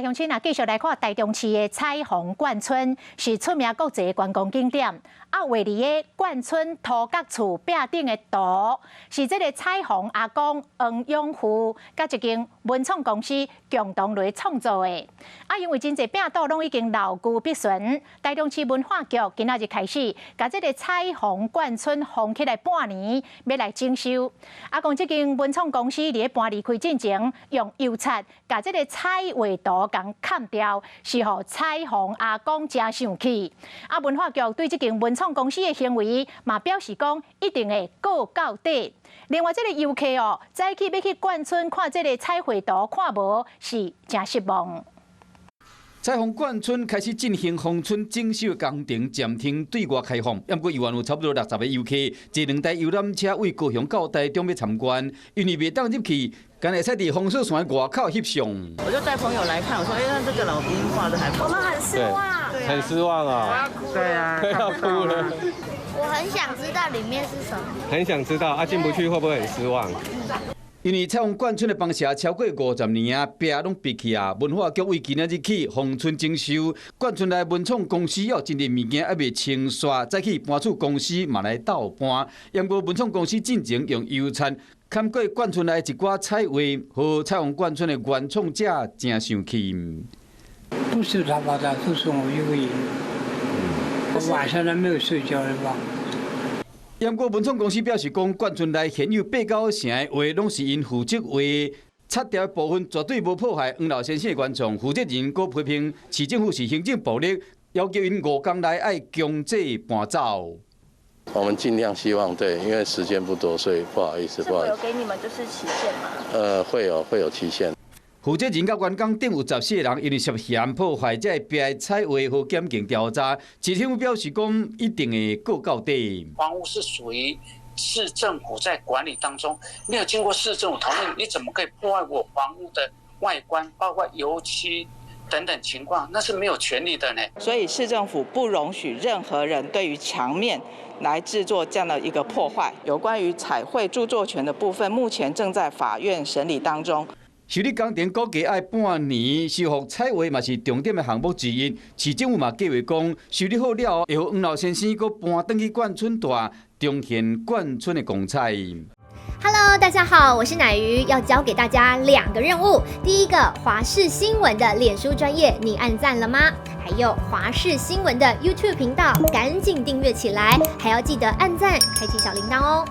鄉親啊，繼續來看台中市的彩虹冠村，是出名國際觀光景點。啊，畫佇个冠村塗角厝壁頂的圖，是這个彩虹阿公黃永富佮一間文創公司共同來創作的。啊，因為真濟壁圖攏已經老舊不存，台中市文化局今仔日開始，共這个彩虹冠村封起來半年，欲來整修。啊，講這間文創公司佇咧搬離開進前，用油漆共這个彩畫圖共崁掉，是予彩虹阿公誠生氣。啊，文化局對這間文創公司的行為嘛表示講一定會告到底。另外，這个遊客哦，早起欲去冠村看這个彩繪圖，看無是誠失望。彩虹冠村開始進行封村整修工程，暫停對外開放。毋過猶原有差不多60個遊客坐兩台遊覽車對高雄到台中欲參觀，因為袂當入去，干焦會使佇封鎖線外口翕相。我就帶朋友來看，我說：“哎，那這個老兵畫得還不錯。”我們很失望，很失望啊！對啊，要哭了。我很想知道裡面是什麼。很想知道啊，進不去會不會很失望？因為彩虹冠村的房舍超過50年啊，壁攏閉去啊。文化局為今仔日起封村整修，冠村內文創公司有真濟物件猶未清刷，早起搬厝公司嘛來鬥搬。毋過文創公司進前用油漆崁過冠村內一寡彩畫，予彩虹冠村的原創者誠生氣。不是他把他，都是我一個人。我晚上都沒有睡覺了吧？毋過文創公司表示講，冠村內現有八九成的畫攏是𪜶負責畫，擦掉的部分絕對無破壞黃老先生的原創。負責人閣批評市政府是行政暴力，要求𪜶5工內愛強制搬走。我們盡量希望對，因為時間不多，所以不好意思，不好意思。有給你們就是期限嗎？會有期限。負責人佮員工等有14個人，因為涉嫌破壞這個壁彩畫，予檢警調查。市政府表示講，一定會告到底。房屋是屬於市政府在管理當中，沒有經過市政府同意，你怎麼可以破壞我房屋的外觀，包括油漆等等情況，那是沒有權利的呢。所以市政府不容許任何人對於牆面來製作這樣的一個破壞。有關於彩繪著作權的部分，目前正在法院審理當中。修理工程估計愛半年，修復彩畫嘛是重點的項目之一。市政府嘛計劃講，修理好了後，會予黃老先生閣搬轉去冠村住，重現冠村的光彩。 Hello，大家好，我是乃瑜，要交給大家兩個任務。第一個，華視新聞的臉書專頁，你按讚了嗎？還有華視新聞的 YouTube 頻道，趕緊訂閱起來，還要記得按讚，開啟小鈴鐺哦。